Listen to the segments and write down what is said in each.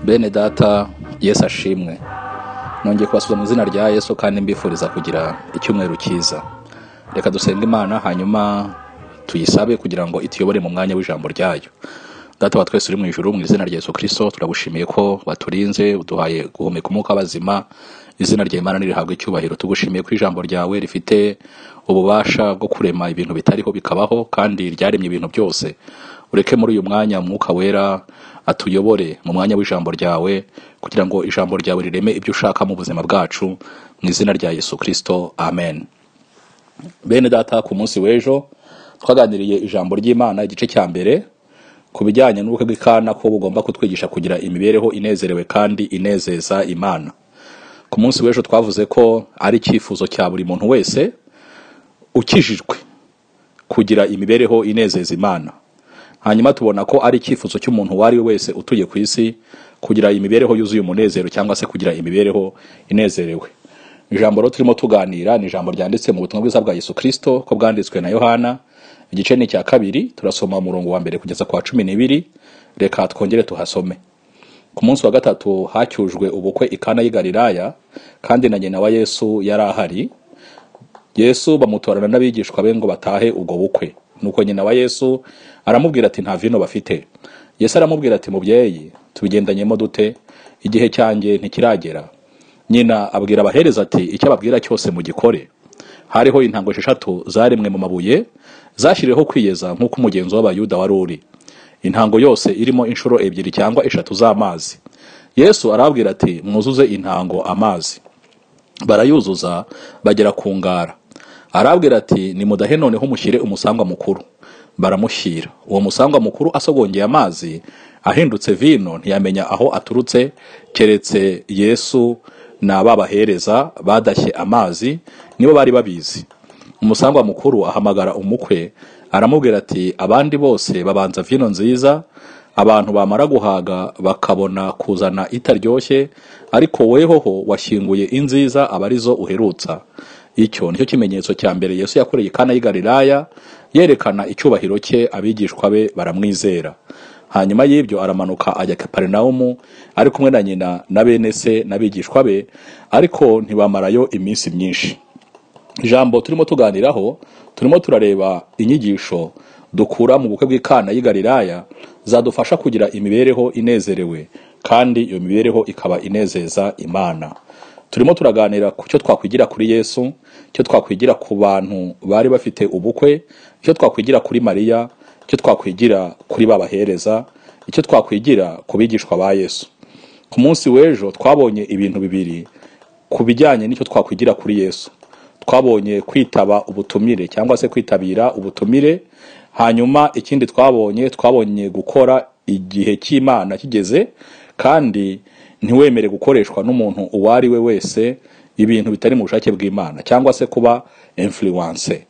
Bene data, Yesu ashimwe. Nongeye kubasubiza mu izina rya Yesu kandi mbifuriza kugira icyumweru cyiza. Reka dusenge Imana, hanyuma tuyisabe kugira ngo ituyobore mu mwanya w'ijambo ryayo. Data wa twese uri mu ijuru, mu izina rya Yesu Kristo turagushimiye ko waturinze, uduhaye guhumeka umwuka w'abazima. Izina rya Imana nirihabwe icyubahiro. Tugushimiye ko ijambo ryawe rifite ububasha bwo kurema ibintu bitariho bikabaho, kandi ryaremye ibintu byose. Ureke muri uyu mwanya Umwuka Wera atuyobore mu mwanya w'ijambo ryawe, kugira ngo ijambo ryawe rireme ibyo ushaka mu buzima bwacu, mu izina rya Yesu Kristo, amen. Bene data, ku munsi w'ejo twaganiriye ijambo ry'Imana igice cya mbere ku bijyanye n'ubukwe bw'Ikana, ko bugomba kutwigisha kugira imibereho inezerewe kandi inezeza Imana. Ku munsi w'ejo twavuze ko ari icyifuzo cya buri muntu wese ukijijwe kugira imibereho inezeza Imana. Hanyuma tubona ko ari icyifuzo cy'umuntu uwo ari we wese utuye ku isi kugira imibereho yuzuye umunezero, cyangwa se kugira imibereho inezerewe. Ijambo rero turimo tuganira ni ijambo ryanditse mu butumwa bwiza bwa Yesu Kristo ko bwanditswe na Yohana, igice ni icya 2, turasoma umurongo wa 1 kugeza kwa 12. Reka twongere tuhasome. Ku munsi wa 3 hacyujwe ubukwe i Kana y'i Galilaya, kandi na nyina wa Yesu yari ahari. Yesu bamutorana n'abigishwa be ngo batahe ubwo bukwe. Nuko nyina wa Yesu aramubwira ati nta vino bafite. Yesu aramubwira ati mubyeyi, tubigendanyemo dute? Igihe cyanjye ntikiragera. Nyina abwira abahereza ati icyo ababwira cyose mugikore. Hariho intango 6 zaremwe mu mabuye zashyiriweho kwiyeza nk'uko umugenzo w'Abayuda wari uri. Intango yose irimo inshuro 2 cyangwa 3 z'amazi. Yesu arababwira ati mwuzuze intango amazi. Barayuzuza bagera ku ngara. Arabwira ati nimudahe noneho mushyire umusangwa mukuru. Baramushyira. Uwo musangwa mukuru asogongeye amazi ahindutse vino, ntiyamenya aho aturutse, keretse Yesu na babahereza badashye amazi nibo bari babizi. Umusangwa mukuru ahamagara umukwe aramubwira ati abandi bose babanza vino nziza, abantu bamara guhaga bakabona kuzana itaryoshye, ariko wehoho washyinguye inziza abarizo uherutsa. Icyo nicyo kimenyetso cya mbere Yesu yakoreye i Kana y'i Galilaya, yerekana icyubahiro cye, abigishwa be baramwizera. Hanyuma y'ibyo aramanuka ajya Kaperinawumu ari kumwe na nyina na bene se n'abigishwa be, ariko ntibamarayo iminsi myinshi. Ijambo turimo tuganiraho, turimo turareba inyigisho dukura mu bukwe bw'Ikana y'i Galilaya zadufasha kugira imibereho inezerewe, kandi iyo mibereho ikaba inezeza Imana. Turimo turaganira ku cyo twakwigira kuri Yesu, cyo twakwigira ku bantu bari bafite ubukwe, icyo twakwigira kuri Mariya, icyo twakwigira kuri babahereza, icyo twakwigira ku bigishwa ba Yesu. Ku munsi w'ejo twabonye ibintu bibiri ku bijyanye n'icyo twakwigira kuri Yesu. Twabonye kwitaba ubutumire cyangwa se kwitabira ubutumire, hanyuma ikindi twabonye gukora igihe cy'Imana kigeze, kandi ntiwemere gukoreshwa n'umuntu uwo ari we wese ibintu bitari mu bushake bw'Imana, cyangwa se kuba influence,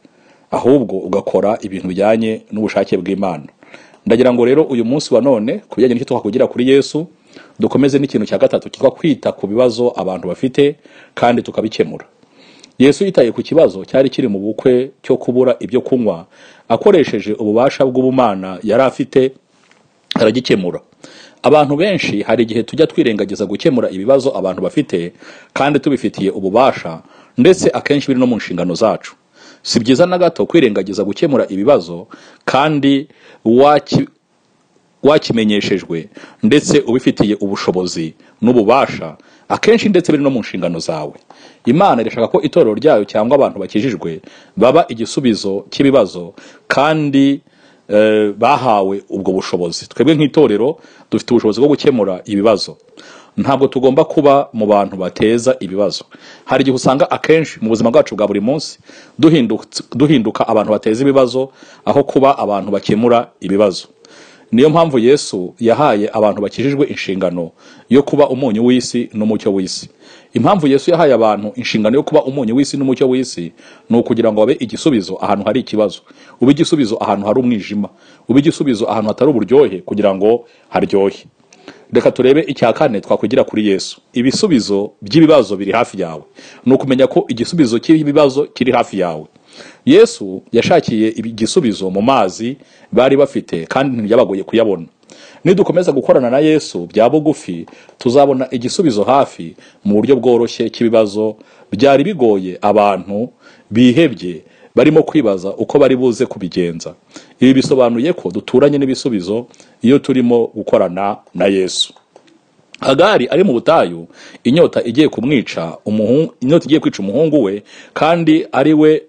ahubwo ugakora ibintu bijyanye n'ubushake bw'Imana. Ndagira ngo rero uyu munsi wa none ku bijyanye n'icyo twakwigira kuri Yesu dukomeze n'ikintu cya 3 cyitwa kwita ku bibazo abantu bafite kandi tukabikemura. Yesu yitaye ku kibazo cyari kiri mu bukwe cyo kubura ibyo kunywa, akoresheje ububasha bw'ubumana yari afite aragikemura. Abantu benshi hari igihe tujya twirengagiza gukemura ibibazo abantu bafite kandi tubifitiye ububasha, ndetse akenshi biri no mu nshingano zacu. Si byiza na gato kwirengagiza gukemura ibibazo kandi wakimenyeshejwe ndetse ubifitiye ubushobozi n'ububasha, akenshi ndetse biri no mu nshingano zawe. Imana irashaka ko itorero ryayo cyangwa abantu bakijijwe baba igisubizo cy'ibibazo kandi bahawe ubwo bushobozi. Twebwe nk'itorero dufite ubushobozi bwo gukemura ibibazo. Ntabwo tugomba kuba mu bantu bateza ibibazo. Hari igihe usanga akenshi mu buzima bwacu bwa buri munsi duhinduka abantu bateza ibibazo aho kuba abantu bakemura ibibazo. Niyo mpamvu Yesu yahaye abantu bakijijwe inshingano yo kuba umunyu w'isi n'umucyo w'isi. Impamvu Yesu yahaye abantu inshingano yo kuba umunyu w'isi n'umucyo w'isi ni ukugira ngo babe igisubizo ahantu hari ikibazo, ube igisubizo ahantu hari umwijima, ube igisubizo ahantu hatari uburyohe kugira ngo haryohe. Reka turebe icya 4 twakwigira kuri Yesu. Ibisubizo by'ibibazo biri hafi yawe. Ni ukumenya ko igisubizo cy'ibibazo kiri hafi yawe. Yesu yashakiye igisubizo mu mazi bari bafite kandi ntibyabagoye kuyabona. Nidukomeza gukorana na Yesu bya bugufi, tuzabona igisubizo hafi mu buryo bworoshye cy'ibibazo byari bigoye abantu bihebye barimo kwibaza uko bari buze kubigenza. Ibi bisobanuye ko duturanye n'ibisubizo iyo turimo gukorana na Yesu. Hagari ari mu butayu, inyota igiye kumwica umuhungu, inyota igiye kwica umuhungu we, kandi ari we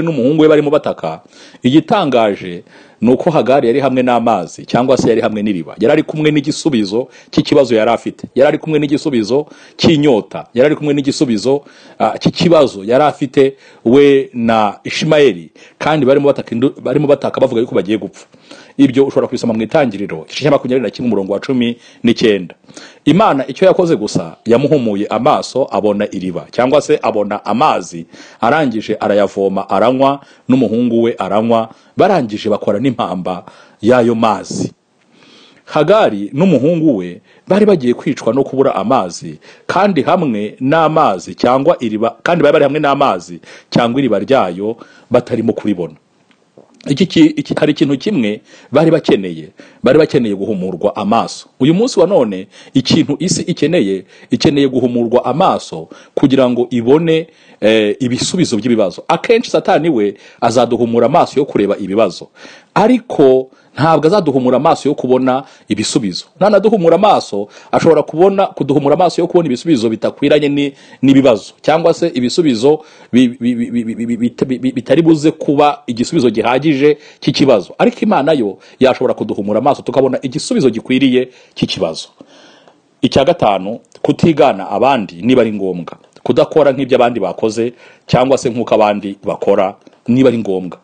n'umuhungu we barimo bataka. Igitangaje ni uko Hagari yari hamwe n'amazi, cyangwa se yari hamwe n'iriba. Yari ari kumwe n'igisubizo cy'ikibazo yari afite, yari ari kumwe n'igisubizo cy'inyota, yari ari kumwe n'igisubizo cy'ikibazo yari afite we na Ishimayeli, kandi barimo bataka bavuga yuko bagiye gupfa. Ibyo ushobora kubisoma mu Itangiriro igice cya 21 umurongo wa 19. Imana icyo yakoze gusa, yamuhumuye amaso abona iriba, cyangwa se abona amazi, arangije arayavoma aranywa, n'umuhungu we aranywa, barangije bakora n'impamba y'ayo mazi. Hagari n'umuhungu we bari bagiye kwicwa no kubura amazi, kandi hamwe n'amazi cyangwa iriba, kandi bari hamwe n'amazi cyangwa iriba ryayo batarimo kuribona. Iki hari ikintu kimwe bari bakeneye guhumurwa amaso. Uyu munsi wa none ikintu isi ikeneye guhumurwa amaso kugira ngo ibone ibisubizo by'ibibazo. Akenshi Satani we azaduhumura amaso yo kureba ibibazo, ariko ntabwo azaduhumura amaso yo kubona ibisubizo. Nanaduhumura amaso ashobora kubona kuduhumura amaso yo kubona ibisubizo bitakwiranye n'ibibazo, cyangwa se ibisubizo bitari buze kuba igisubizo gihagije cy'ikibazo. Ariko Imana yo yashobora kuduhumura amaso tukabona igisubizo gikwiriye cy'ikibazo. Icya gatanu, kutigana abandi niba ari ngombwa, kudakora nk'ibyo abandi bakoze cyangwa se nk'uko abandi bakora niba ari ngombwa.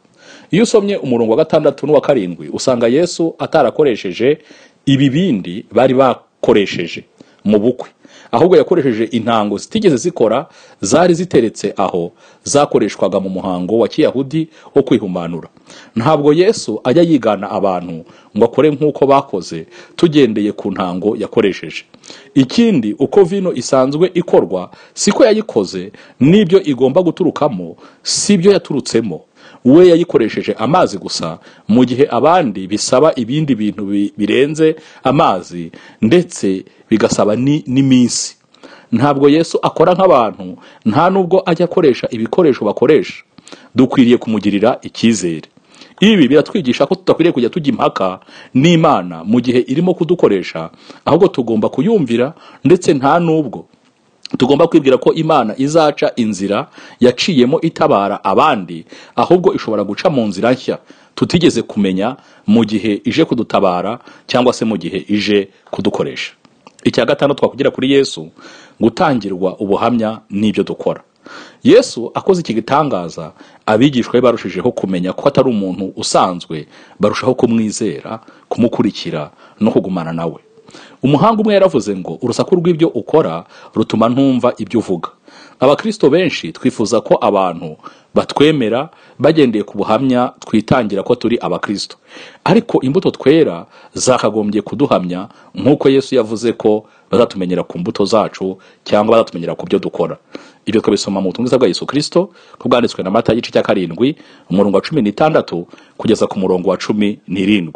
Iyo usomye umurongo wa 6 n'uwa 7 usanga Yesu atarakoresheje ibibindi bari bakoresheje mu bukwe, ahubwo yakoresheje intango zitigeze zikora, zari ziteretse aho zakoreshwaga mu muhango wa Kiyahudi wo kwihumanura. Ntabwo Yesu ajya yigana abantu ngo akore nk'uko bakoze, tugendeye ku ntango yakoresheje. Ikindi, uko vino isanzwe ikorwa siko yayikoze, n'ibyo igomba guturukamo sibyo yaturutsemo. We yayikoresheje amazi gusa, mu gihe abandi bisaba ibindi bintu birenze amazi, ndetse bigasaba n'iminsi. Ntabwo Yesu akora nk'abantu, nta nubwo ajya akoresha ibikoresho bakoresha. Dukwiriye kumugirira icyizere. Ibi biratwigisha ko tudakwiriye kujya tujya impaka n'Imana mu gihe irimo kudukoresha, ahubwo tugomba kuyumvira, ndetse nta nubwo tugomba kwibwira ko Imana izaca inzira yaciyemo itabara abandi, ahubwo ishobora guca mu nzira nshya tutigeze kumenya mu gihe ije kudutabara cyangwa se mu gihe ije kudukoresha. Icya gatanu twakugira kuri Yesu, gutangirwa ubuhamya n'ibyo dukora. Yesu akoze iki gitangaza, abigishwa be barushijeho kumenya ko atari umuntu usanzwe, barushaho kumwizera, kumukurikira no kugumana nawe. Umuhanga umwe yaravuze ngo urusaku rw'ibyo ukora rutuma ntumva ibyo uvuga. Abakristo benshi twifuza ko abantu batwemera bagendeye ku buhamya twitangira ko turi abakristo, ariko imbuto twera zakagombye kuduhamya, nk'uko Yesu yavuze ko bazatumenyera ku mbuto zacu cyangwa bazatumenyera ku byo dukora. Ibyo twabisoma mu butumwa bwa Yesu Kristo ko bwanditswe na Matayo igice cya 7 umurongo wa 16 kugeza ku murongo wa 17.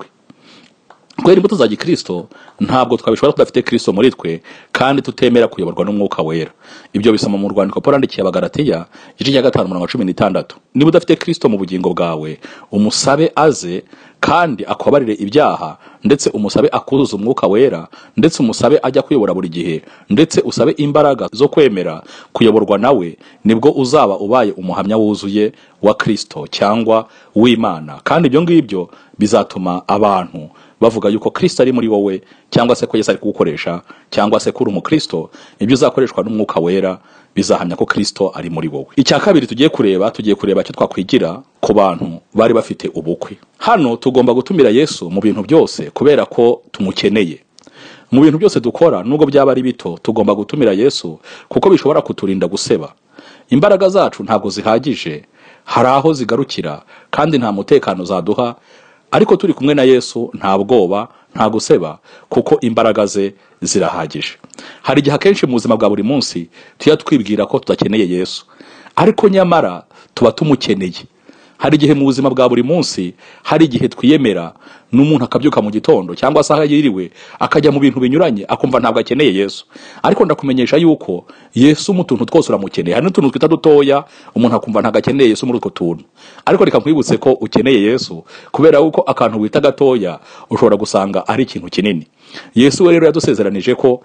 Kwera imbuto za Gikristo ntabwo twabishobora tudafite Kristo muri twe kandi tutemera kuyoborwa n'Umwuka Wera. Ibyo bisoma mu rwandiko Paulo yandikiye Abagalatiya igice cya 5 umurongo wa 16. Niba udafite Kristo mu bugingo bwawe, umusabe aze kandi akubabarire ibyaha, ndetse umusabe akuzuza Umwuka Wera, ndetse umusabe ajya kuyobora buri gihe, ndetse usabe imbaraga zo kwemera kuyoborwa nawe, nibwo uzaba ubaye umuhamya wuzuye wa Kristo cyangwa w'Imana. Kandi ibyo ngibyo bizatuma abantu bavuga yuko Kristo ari muri wowe, cyangwa se ko Yesu ari kugukoresha, cyangwa se ko uri umukristo. Ibyo uzakoreshwa n'Umwuka Wera bizahamya ko Kristo ari muri wowe. Icya kabiri tugiye kureba icyo twakwigira ku bantu bari bafite ubukwe. Hano tugomba gutumira Yesu mu bintu byose kubera ko tumukeneye. Mu bintu byose dukora, nubwo byaba ari bito, tugomba gutumira Yesu kuko bishobora kuturinda guseba. Imbaraga zacu ntabwo zihagije, hari aho zigarukira kandi nta mutekano zaduha, ariko turi kumwe na Yesu nta bwoba, nta guseba, kuko imbaraga ze zirahagije. Hari igihe akenshi mu buzima bwa buri munsi tujya twibwira ko tudakeneye Yesu, ariko nyamara tuba tumukeneye. Hari igihe mu buzima bwa buri munsi, hari igihe twiyemera N'umuntu akabyuka mu gitondo cyangwa se aho yiriwe akajya mu bintu binyuranye akumva ntabwo akeneye Yesu. Ariko ndakumenyesha yuko Yesu mu tuntu twose uramukeneye. Hari n'utuntu twita dutoya umuntu akumva ntabwo akeneye Yesu muri utwo tuntu, ariko reka nkwibutse ko ukeneye Yesu, kubera yuko akantu wita gatoya ushobora gusanga ari ikintu kinini. Yesu we rero yadusezeranije ko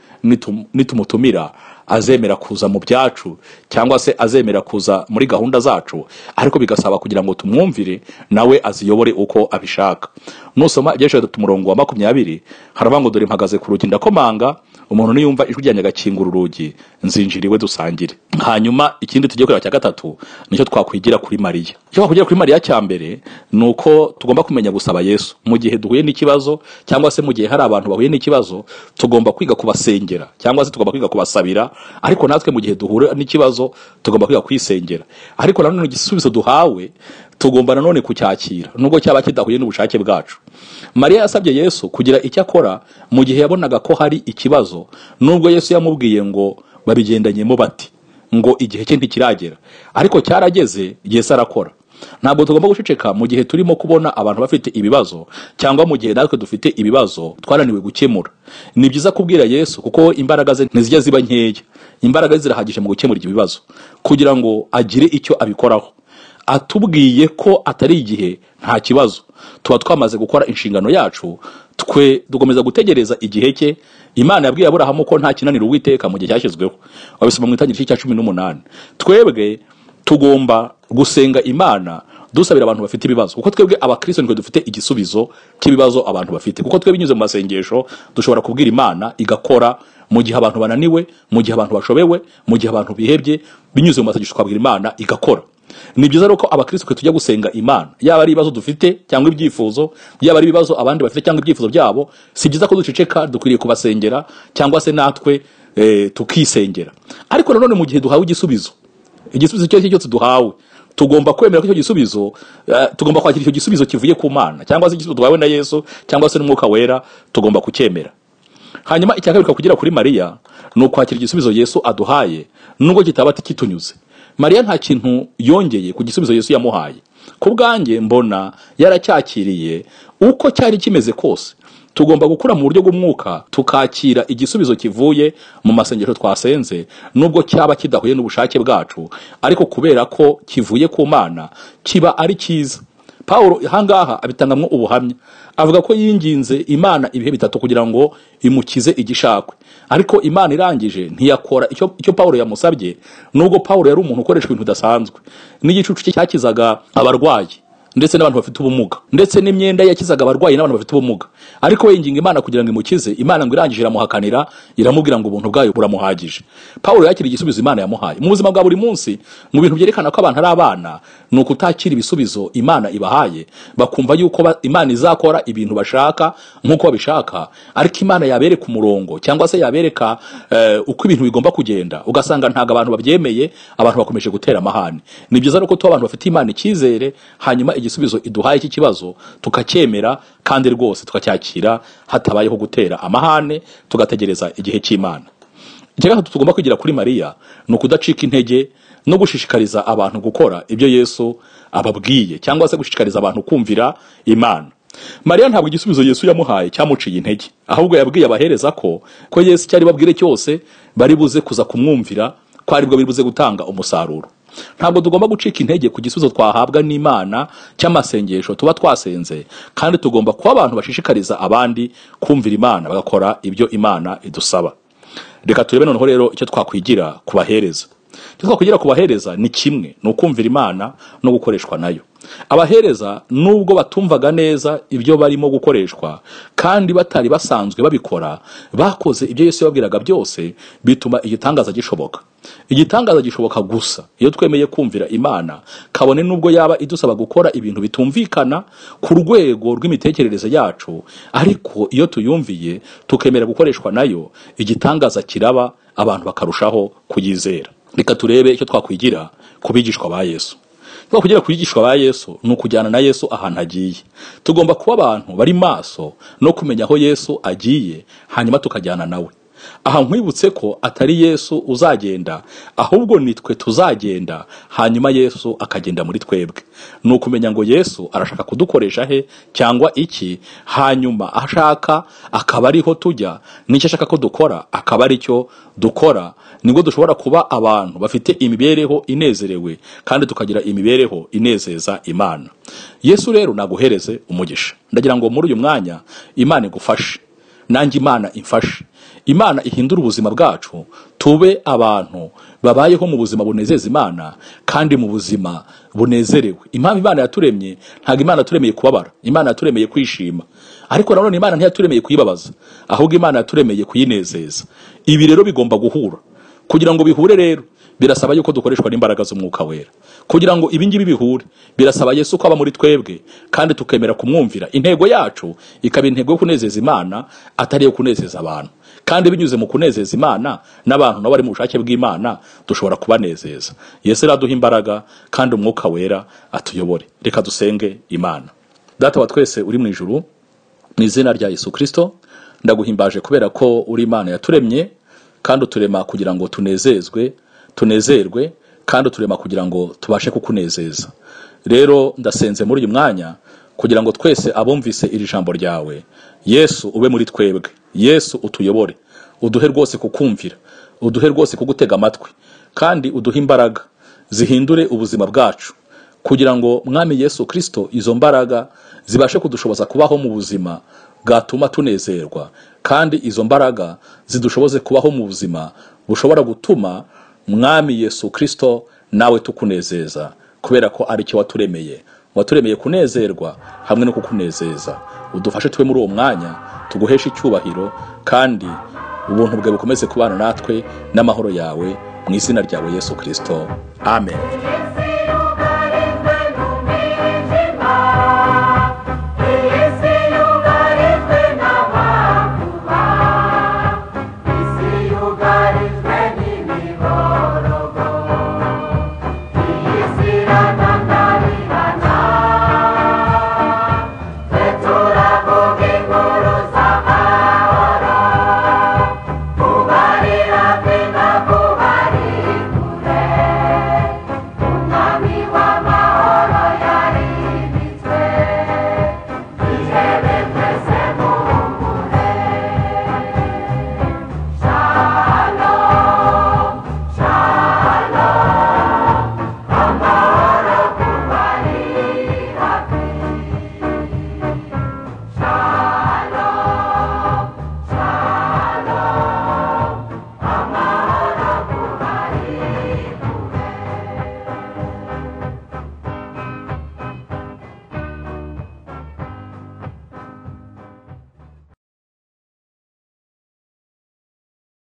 nitumutumira azemera kuza mu byacu, cyangwa se azemera kuza muri gahunda zacu, ariko bigasaba kugira ngo tumwumvire nawe aziyobore uko abishaka. Nusoma Ibyahishuriwe 3:20 haravuga ngo dore mpagaze ku rugi ndakomanga, umuntu niyumva ijwi ryanjye agakingura urugi nzinjira iwe dusangire. Hanyuma ikindi tugiye kureba cya gatatu nicyo twakwigira kuri Mariya. Icyo twakwigira kuri Mariya cya mbere ni uko tugomba kumenya gusaba Yesu mu gihe duhuye n'ikibazo, cyangwa se mu gihe hari abantu bahuye n'ikibazo tugomba kwiga kubasengera, cyangwa se tugomba kwiga kubasabira. Ariko natwe mu gihe duhura n'ikibazo tugomba kwiga kwisengera. Ariko nanone igisubizo duhawe tugomba nanone kucyakira nubwo cyaba kidahuye n'ubushake bwacu. Mariya yasabye Yesu kugira icyo akora mu gihe yabonaga ko hari ikibazo, nubwo Yesu yamubwiye ngo babigendanyemo bati ngo igihe cye ntikiragera, ariko cyarageze Yesu arakora. Ntabwo tugomba guceceka mu gihe turimo kubona abantu bafite ibibazo, cyangwa mu gihe natwe dufite ibibazo twananiwe gukemura. Ni byiza kubwira Yesu kuko imbaraga ze ntizijya ziba nkeya, imbaraga ze zirahagije mu gukemura ibyo bibazo kugira ngo agire icyo abikoraho. Atubwiye ko atari igihe nta kibazo, tuba twamaze gukora inshingano yacu, twe dukomeza gutegereza igihe cye. Imana yabwiye Aburahamu ko nta kinanira Uwiteka mu gihe cyashyizweho, wabisoma mu Itangiriro cya 18. Twebwe tugomba gusenga Imana dusabira abantu bafite ibibazo, kuko twebwe abakristo nitwe dufite igisubizo cy'ibibazo abantu bafite, kuko twebwe binyuze mu masengesho dushobora kubwira Imana igakora mu gihe abantu bananiwe, mu gihe abantu bashobewe, mu gihe abantu bihebye. Binyuze mu masengesho twabwira Imana igakora. Ni byiza rero ko abakristo twe tujya gusenga Imana, yaba ari ibibazo dufite cyangwa ibyifuzo, yaba ari ibibazo abandi bafite cyangwa ibyifuzo byabo. Si byiza ko duceceka, dukwiriye kubasengera cyangwa se natwe tukisengera. Ariko nanone mu gihe duhawe igisubizo, igisubizo icyo ari cyo cyose duhawe, tugomba kwemera ko icyo gisubizo, tugomba kwakira icyo gisubizo kivuye ku Mana, cyangwa se igisubizo duhawe na Yesu cyangwa se n'Umwuka Wera, tugomba kucyemera. Hanyuma icya kabiri kugira kuri Mariya ni ukwakira igisubizo Yesu aduhaye nubwo kitaba kitunyuze. Mariya nta kintu yongeye ku gisubizo Yesu yamuhaye. Ku bwanjye mbona yaracyakiriye uko cyari kimeze kose. Tugomba gukura mu buryo bw'umwuka tukakira igisubizo kivuye mu masengesho twasenze, nubwo cyaba kidahuye n'ubushake bwacu, ariko kubera ko kivuye ku Mana kiba ari cyiza. Paulo ahangaha abitangamwo ubuhamya, avuga ko yinginze Imana ibihe bitatu kugira ngo imukize igishakwe, ariko Imana irangije ntiyakora icyo Paulo yamusabye, nubwo Paulo yari umuntu ukoresha ibintu bidasanzwe. N'igicucu cye cyakizaga abarwayi ndetse n'abantu bafite ubumuga, ndetse n'imyenda yakizaga abarwayi n'abantu bafite ubumuga, ariko we yinginga Imana kugira ngo imukize. Imana ngo irangije iramuhakanira, iramubwira ngo ubuntu bwayo buramuhagije. Paulo yakira igisubizo Imana yamuhaye. Mu buzima bwa buri munsi, mu bintu byerekana ko abantu ari abana, ni ukutakira ibisubizo Imana ibahaye, bakumva yuko Imana izakora ibintu bashaka nk'uko babishaka, ariko Imana yabereka umurongo cyangwa se yabereka uko ibintu bigomba kugenda, ugasanga ntago abantu babyemeye, abantu bakomeje gutera amahane. Ni byiza rero ko tuba abantu bafite Imana icyizere, hanyuma igisubizo iduhaye iki kibazo tukacyemera kandi rwose tukacyakira hatabayeho gutera amahane, tugategereza igihe cy'Imana. Icya gatatu tugomba kwigira kuri Mariya ni ukudacika intege no gushishikariza abantu gukora ibyo Yesu ababwiye, cyangwa se gushishikariza abantu kumvira Imana. Mariya ntabwo igisubizo Yesu yamuhaye cyamuciye intege, ahubwo yabwiye abahereza ko Yesu cyari babwire cyose bari buze kuza kumwumvira, ko aribwo biri buze gutanga umusaruro. Ntabwo tugomba gucika intege ku gisubizo twahabwa n'Imana cy'amasengesho tuba twasenze, kandi tugomba kuba abantu bashishikariza abandi kumvira Imana bagakora ibyo Imana idusaba. Reka turebe noneho rero icyo twakwigira ku bahereza. Icyo twakwigira ku bahereza ni kimwe, ni ukumvira Imana no gukoreshwa nayo. Abahereza nubwo batumvaga neza ibyo barimo gukoreshwa kandi batari basanzwe babikora, bakoze ibyo Yesu yababwiraga byose, bituma igitangaza gishoboka. Igitangaza gishoboka gusa iyo twemeye kumvira Imana, kabone nubwo yaba idusaba gukora ibintu bitumvikana ku rwego rw'imitekerereze yacu, ariko iyo tuyumviye tukemera gukoreshwa nayo, igitangaza kiraba, abantu bakarushaho kuyizera. Reka turebe icyo twakwigira ku bigishwa ba Yesu. Twakwigira ku bigishwa ba Yesu ni ukujyana na Yesu ahantu agiye. Tugomba kuba abantu bari maso no kumenya aho Yesu agiye, hanyuma tukajyana nawe. Aha nkwibutse ko atari Yesu uzagenda, ahubwo nitwe tuzagenda, hanyuma Yesu akagenda muri twebwe. Ni ukumenya ngo Yesu arashaka kudukoresha he cyangwa iki, hanyuma ashaka akaba ariho tujya, n'icyo ashaka ko dukora akaba aricyo dukora. Nibwo dushobora kuba abantu bafite imibereho inezerewe kandi tukagira imibereho inezeza Imana. Yesu rero naguhereze umugisha. Ndagira ngo muri uyu mwanya Imana igufashe, nanjye Imana imfashe, Imana ihindure ubuzima bwacu, tube abantu babayeho mu buzima bunezeza Imana kandi mu buzima bunezerewe. Impamvu Imana yaturemye, ntabwo Imana yaturemeye kubabara, Imana yaturemeye kwishima. Ariko nanone Imana ntiyaturemeye kuyibabaza, ahubwo Imana yaturemeye kuyinezeza. Ibi rero bigomba guhura. Kugira ngo bihure rero birasaba yuko dukoreshwa n'imbaraga z'Umwuka Wera. Kugira ngo ibi ngibi bihure birasaba Yesu ko aba muri twebwe kandi tukemera kumwumvira. Intego yacu ikaba intego yo kunezeza Imana, atari iyo kunezeza abantu. Kandi binyuze mu kunezeza Imana n'abantu nabo bari mu bushake bw'Imana, dushobora kubanezeza. Yesu araduha imbaraga kandi Umwuka Wera atuyobore. Reka dusenge Imana. Data wa twese uri mu ijuru, mu izina rya Yesu Kristo ndaguhimbaje kubera ko uri Imana yaturemye, kandi uturema kugira ngo tunezezwe, tunezerwe, kandi uturema kugira ngo tubashe kukunezeza. Rero ndasenze muri uyu mwanya kugira ngo twese abumvise iri jambo ryawe, Yesu ube muri twebwe, Yesu utuyobore, uduhe rwose kukumvira, uduhe rwose kugutega amatwi, kandi uduhe imbaraga zihindure ubuzima bwacu, kugira ngo Mwami Yesu Kristo izo mbaraga zibashe kudushoboza kubaho mu buzima bwatuma tunezerwa, kandi izo mbaraga zidushoboze kubaho mu buzima bushobora gutuma Mwami Yesu Kristo nawe tukunezeza, kubera ko ari cyo waturemeye. Waturemeye kunezerwa hamwe no kukunezeza. Udufashe tube muri uwo mwanya, tuguheshe icyubahiro, kandi ubuntu bwawe bukomeze kubana natwe n'amahoro yawe, mu izina ryawe Yesu Kristo. Amen.